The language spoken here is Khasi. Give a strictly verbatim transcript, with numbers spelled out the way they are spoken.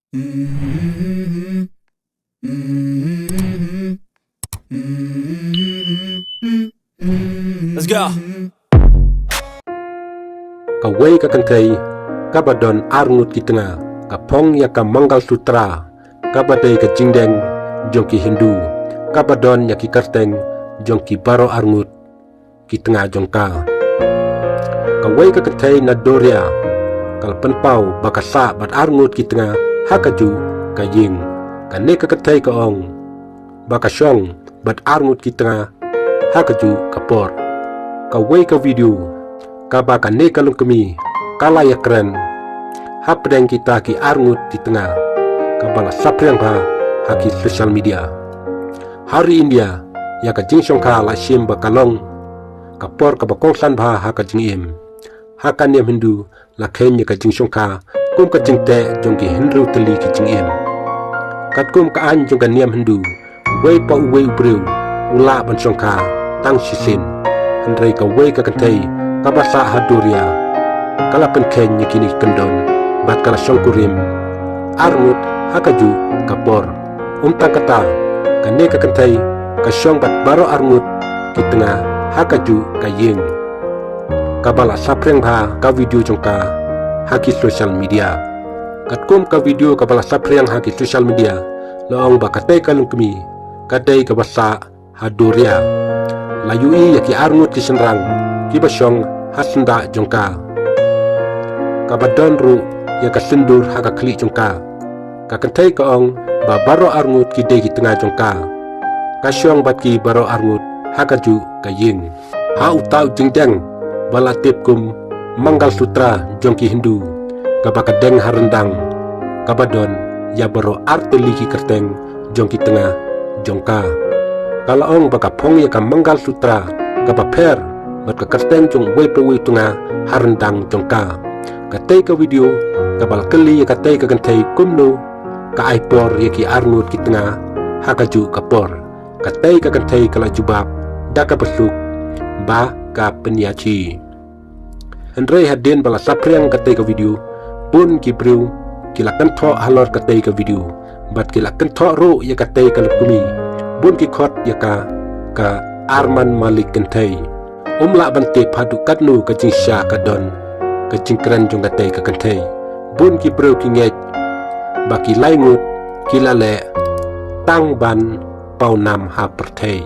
Let's go. Kawei ka kynthei kaba don arngut ki tnga ka phong ïa ka Mangal Sutra, kaba dei ka jingdeng jong ki Hindu, kaba don ïa ki kyrteng jong ki baroh arngut ki tnga jong ka. Kawei ka kynthei na Doria ka la pynpaw ba ka sah bad arngut ki tnga ha kajuh ka ïing. Kane ka kynthei ka ong ba ka shong bad arngut ki tnga ha kajuh ka por. Kawei ka video kaba kane ka longkmie ka la ïakren hapdeng kita ki arngut ki tnga, kaba la saphriang bha ha ki social media. Ha ri India, ïa ka jingshongkha la shim ba ka long ka por kaba kongsan bha ha ka jingim. Ha ka niam Hindu la kheiñ ïa ka jingshongkha kum ka jingteh jong ki hynriew tylli ki jingim. Katkum ka aiñ jong ka niam Hindu, uwei pa uwei u briew u lah ban shongkha tang shisien. Hynrei kawei ka kynthei kaba sah ha Doria ka la pynkheiñ ïa kine ki kyndon bad ka la shongkurim arngut ha kajuh ka por. Ym tang kata, kane ka kynthei ka shong bad baroh arngut ki tnga ha kajuh ka ïing, kaba la saphriang bha ka video jong ka ha ki social media. Katkum ka video kaba la saphriang ha ki social media, la ong ba katei ka longkmie ka dei kaba sah ha Doria. La ïohi ïa ki arngut ki shynrang kiba shong ha syndah jong ka, kaba don ruh ïa ka sindur ha ka khlieh jong ka. Ka kynthei ka ong ba baroh arngut ki dei ki tnga jong ka. Ka shong bad ki baroh arngut ha kajuh ka ïing. Ha uta u jingdeng ba la tip kum Mangal Sutra jong ki Hindu, kaba ka deng ha ryndang, kaba don ïa baroh ar tylli ki kyrteng jong ki tnga jong ka. Ka la ong ba ka phong ïa ka Mangal Sutra kaba pher bad ka kyrteng jong uwei pa uwei u tnga ha ryndang jong ka. Katei ka video kaba la kylli ïa katei ka kynthei kumno ka ai por ïa ki arngut ki tnga ha kajuh ka por, katei ka kynthei ka la jubab da kaba suk ba ka pynïaid hi. Hynrei hadien ba la saphriang katei ka video, bun ki briew ki la kynthoh halor katei ka video bad ki la kynthoh ruh ïa katei ka longkmie. Bun ki khot ïa ka ka Arman Malik kynthei. Ym lah ban tip haduh katno ka jingshisha ka don ka jingkren jong katei ka kynthei. Bun ki briew ki ngeit ba ki lai ngut ki la leh tang ban pawnam ha pyrthei.